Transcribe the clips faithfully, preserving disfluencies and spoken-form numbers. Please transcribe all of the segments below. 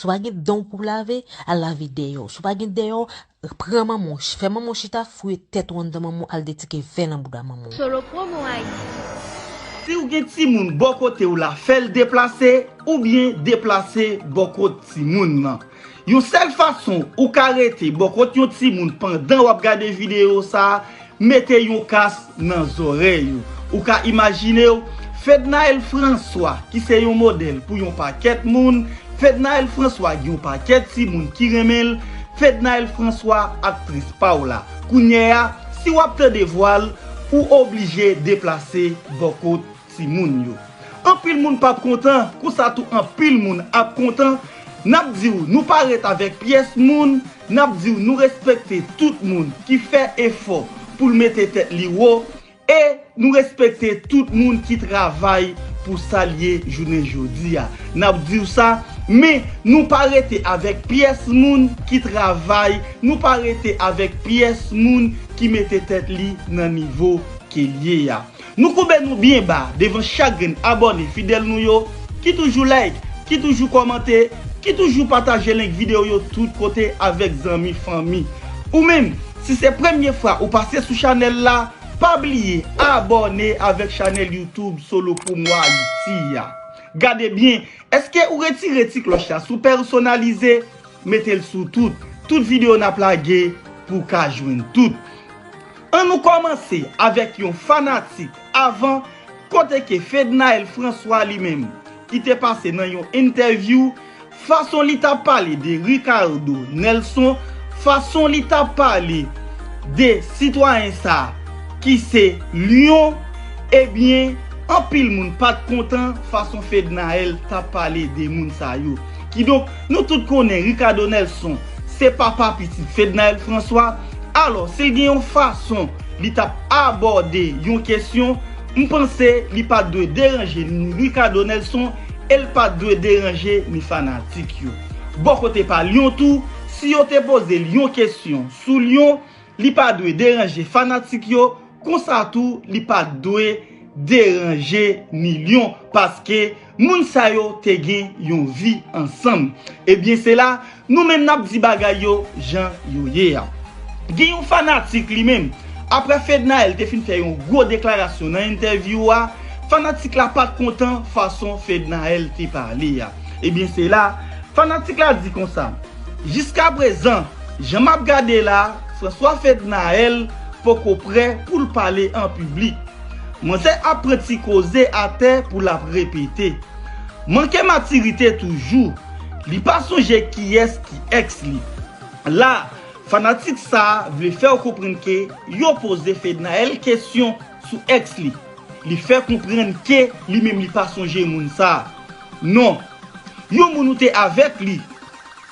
Si w pa gen dan w pou w lave, al lave dèyè w. Si w pa gen dèyè w, pran manman w, fè manman w chita, fouye tèt ou anndan manman w, al detike vè nan bouda manman w. Solo Promo Haiti. Si w gen timoun bò kote w la, fè l deplase oubyen deplase bò kot timoun nan. Yon sèl fason ou ka rete bò kot yon timoun pandan w ap gade videyo sa a, mete yon kas nan zòrèy ou. Ou ka imajine w, Fednaelle François, ki se yon modèl pou yon pakèt moun, Fednaelle François gen yon pakèt timoun ki renmen l, Fednaelle François, aktris pa w la. Kounye a, si w ap tande vwa l, ou oblije deplase bò kot timoun yo. Anpil moun p ap kontan, konsa tou anpil moun ap kontan. N ap di w, nou pa ret avèk pyès moun, n ap di w, nou respekte tout moun ki fè efò pou l mete tèt li wo, e nou respekte tout moun ki travay pou sa l ye jounen jodi a. N ap di w sa, men nou pa rete avèk pyès moun ki travay, nou pa rete avèk pyès moun ki mete tèt li nan nivo ke l ye a. Nou koube nou byen ba devan chak grenn abòne fidèl nou yo, ki toujou like, ki toujou kòmante, ki toujou pataje link videyo yo tout kote avèk zanmi, fanmi. Ou menm, si se premye fwa ou pase sou chanèl la, pa bliye abòne avèk chanèl YouTube Solo Promo Haiti a. Gade byen, èske ou retire ti klòch la sou pèsonalize? Mete l sou tout. Tout videyo n ap lage pou w ka jwenn tout. An nou kòmanse avèk yon fanatik avan, kote ke Fednaelle François li menm, ki te pase nan yon entèvyou, fason li t ap pale de Ricardo Nelson, fason li t ap pale de sitwayen sa ki se Lyon, ebyen, anpil moun pa t kontan fason Fednaelle t ap pale de moun sa yo. Kidonk, nou tout konnen Ricardo Nelson se papa pitit Fednaelle François. Alò, si l gen yon fason li t ap abòde yon kesyon, m panse li pa t dwe deranje ni Ricardo Nelson e l pa t dwe deranje ni fanatik yo. Bò kote pa Lyon tou, si yo te poze l yon kesyon sou Lyon, li pa dwe deranje fanatik yo, konsa tou li pa t dwe deranje ni Lyon, paske moun sa yo te gen yon vi ansanm. Ebyen, se la, nou menm n ap di bagay yo jan yo ye a. Gen yon fanatik li menm, apre Fednaelle te fin fè yon gwo deklarasyon nan entèvyou a, fanatik la pa t kontan fason Fednaelle te pale a. Ebyen, se la, fanatik la di konsa, jiskaprezan, jan m ap gade la, François Fednaelle poko prè pou l pale an piblik. Manzè ap pran ti koze atè pou l ap repete. Manke matirite toujou. Li pa sonje kiyès ki èks li. La, fanatik sa a vle fè w konprann ke yo poze Fednaelle kesyon sou èks li. Li fè konprann ke li menm li pa sonje moun sa a. Non. Yon moun ou te avèk li.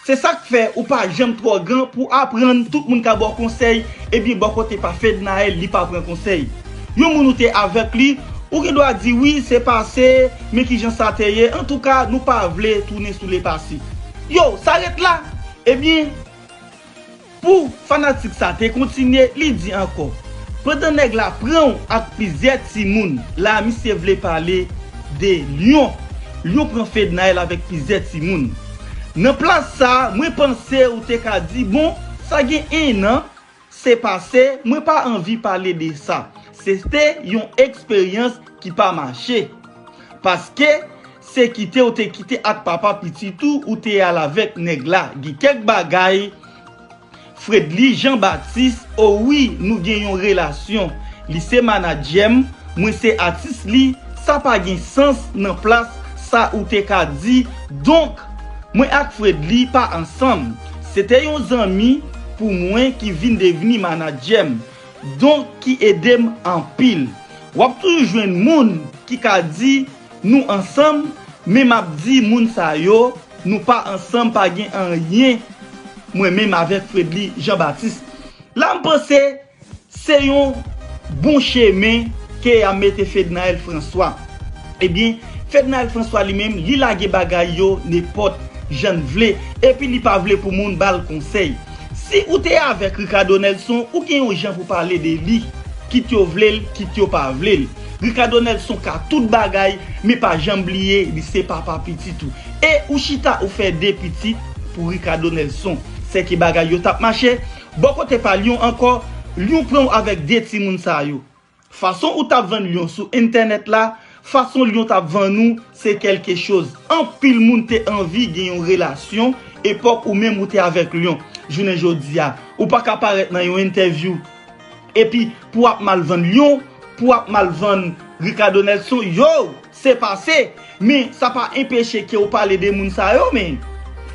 Se sa k fè ou pa janm twò gran pou aprann tout moun ka ba w konsèy, ebyen bò kote pa Fednaelle li pa pran konsèy. Yon moun ou te avèk li, ou gen dwa di wi se pase, men kijan sa te ye, antouka nou pa vle tounen sou lepase. Yo, sa ret la. Ebyen, pou fanatik sa te kontinye, li di ankò, pandan nèg la pran w ak plizyè timoun, la misye vle pale de Lyon. Lyon pran Fednaelle avèk plizyè timoun. Nan plas sa, mwen panse ou te ka di, bon, sa gen en an, se pase, mwen pa anvi pale de sa. Se te yon eksperyans ki pa mache. Paske se kite ou te kite ak papa pitit ou, ou te al avèk nèg la. Gen kèk bagay, Fredly Jean Baptiste, o wi, nou gen yon relasyon. Li se manadjè m, mwen se atis li, sa pa gen sans nan plas sa ou te ka di. Donk, mwen ak Fredly pa ansanm. Se te yon zanmi pou mwen ki vin devni manadjè m. Donk, ki ede m anpil. W ap toujou jwenn moun ki ka di nou ansanm, men m ap di moun sa yo, nou pa ansanm, pa gen anyen mwen menm avèk Fredly Jean Baptiste. La, m panse se yon bon chemen ke y ap mete Fednaelle François. Ebyen, Fednaelle François li menm, li lage bagay yo nenpòt jan l vle, epi li pa vle pou moun ba l konsèy. Si ou te avèk Ricardo Nelson, ou gen yon jan pou pale de li, kit yo vle l, kit yo pa vle l. Ricardo Nelson ka tout bagay, men pa janm bliye li se papa pitit ou. E ou chita ou fè de pitit pou Ricardo Nelson. Sèke bagay yo t ap mache. Bò kote pa Lyon ankò, Lyon pran w avèk de timoun sa yo. Fason ou t ap vann Lyon sou entènèt la, fason Lyon t ap vann ou, se kèlke choz. Anpil moun te anvi gen yon relasyon epòk ou menm ou te avèk Lyon. Jounen jodi a, ou pa ka parèt nan yon entèvyou epi pou w ap mal vann Lyon, pou w ap mal vann Ricardo Nelson, yo, se pase, men sa pa enpeche ke w pale de moun sa yo, men.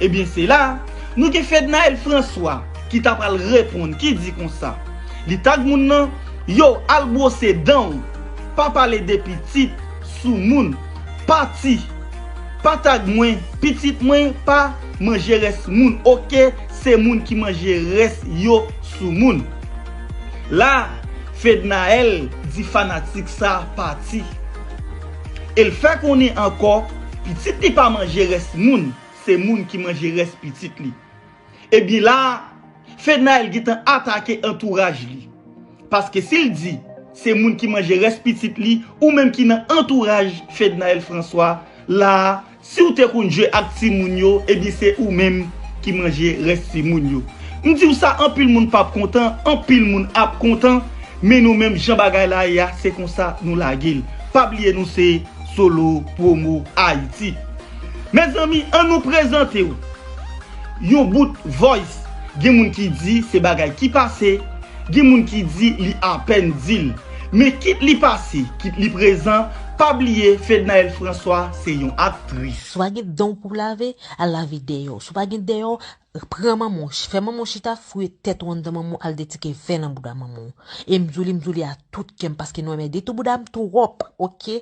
Ebyen, se la, nou gen Fednaelle François ki ta pral reponn, ki di konsa. Li tag moun nan, yo, al bwose dan w, pa pale de pitit sou moun, pati, pa tag mwen, pitit mwen pa manje rès moun, oke, se moun ki manje rès yo sou moun. La, Fednaelle di fanatik sa pati. E l fè konnen ankò, pitit li pa manje rès moun, se moun ki manje rès pitit li. Ebyen la, Fednaelle gentan atake antouraj li. Paske si l di, se moun ki manje rès pitit li, ou menm ki nan antouraj Fednaelle François, la, si w te konn jwe ak timoun yo, ebyen se ou menm ki manje rès timoun yo. M di w sa, anpil moun p ap kontan, anpil moun ap kontan, men nou menm jan bagay la ye a, se konsa nou lage l. Pa bliye nou se Solo Promo Haïti. Mezanmi, ann nou prezante w yon bout voice. Gen moun ki di se bagay ki pase, gen moun ki di li apèn di l. Men kit li pase, kit li prezan, pa bliye Fednaelle François se yon aktris. Si w pa gen dan w pou lave, al lave dèyè w. Si w pa gen dèyè w, pran manman w, fè manman w chita, fouye tèt ou anndan manman w, al detike vè nan bouda manman w. E m di w li, m di w li a tout kè m, paske nou enmède tou bouda m twòp, oke?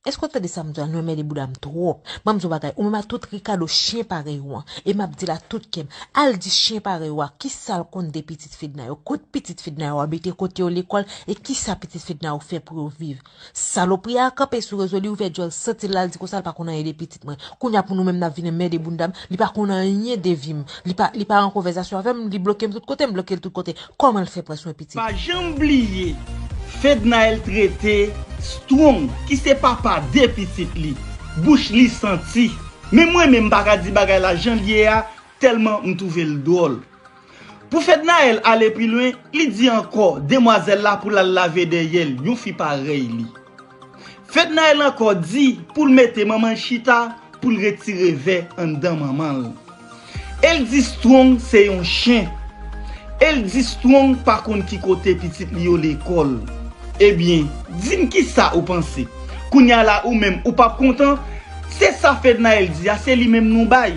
Èske w tande sa m di w la? Nou enmède bouda m twòp. Ban m di w bagay, ou menm a tout Ricardo chen parèy ou an. E m ap di l a tout kè m. Al di chen parèy ou a, kisa l konn de pitit Fedna yo? Kot pitit Fedna yo abite, kote yo lekòl, e kisa pitit Fedna yo fè pou yo viv? Salopri a kanpe sou rezo, li ouvè djòl santi l la, l di konsa l pa konn anyen de pitit mwen. Kounye a pou nou menm n ap vin enmède bounda m, li pa konn anyen de vi m. Li pa, li pa an konvèsasyon avè m, li bloke m tout kote, m bloke l tout kote. Kòman l fè pran swen pitit? Pa janm bliye, Fednaelle trete Strong, ki se papa de pitit li, bouch li santi. Men mwen menm m pa ka di bagay la jan l ye a, tèlman m twouve l dwòl. Pou Fednaelle ale pi lwen, li di ankò demwazèl la pou l al lave dèyè l, yon fi parèy li. Fednaelle ankò di pou l mete manman l chita, pou l retire vè anndan manman l. E l di Strong se yon chen. E l di Strong pa konn ki kote pitit li yo lekòl. Ebyen, di m kisa ou panse? Kounye a la ou menm ou p ap kontan? Se sa Fednaelle di a, se li menm nou bay.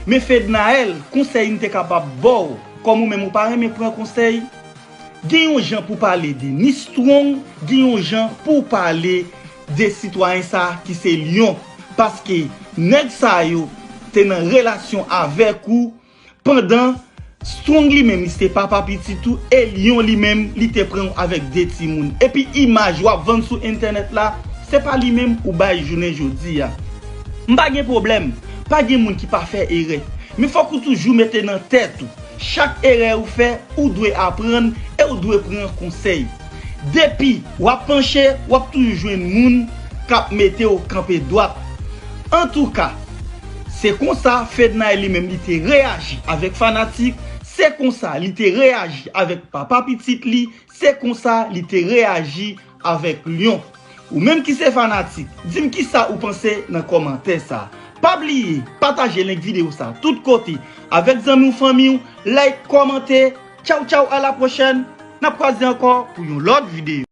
Men Fednaelle, konsèy m te kapab ba w, kòm ou menm ou pa renmen pran konsèy, gen yon jan pou pale de ni Strong, gen yon jan pou pale de sitwayen sa ki se Lyon. Paske nèg sa yo te nan relasyon avèk ou pandan Strong li menm li se papa pitit ou e Lyon li menm li te pran w avèk de timoun. Epi imaj w ap vann sou entènèt la, se pa li menm ou bay jounen jodi a. M pa gen pwoblèm, pa gen moun ki pa fè erè. Men fòk ou toujou mete nan tèt ou, chak erè ou fè, ou dwe aprann e ou dwe pran konsèy. Depi w ap panche, w ap toujou jwenn moun k ap mete w kanpe dwat. Antouka, se konsa Fednaelle li menm li te reyaji avèk fanatik, se konsa li te reyaji avèk papa pitit li, se konsa li te reyaji avèk Lyon. Ou menm ki se fanatik, di m kisa ou panse nan kòmantè sa. Pa bliye, pataje link videyo sa tout kote avèk zanmi w, fanmi w, like, kòmante. Tchaw, tchaw, a la pwochèn. N ap kwaze ankò pou yon lòt videyo.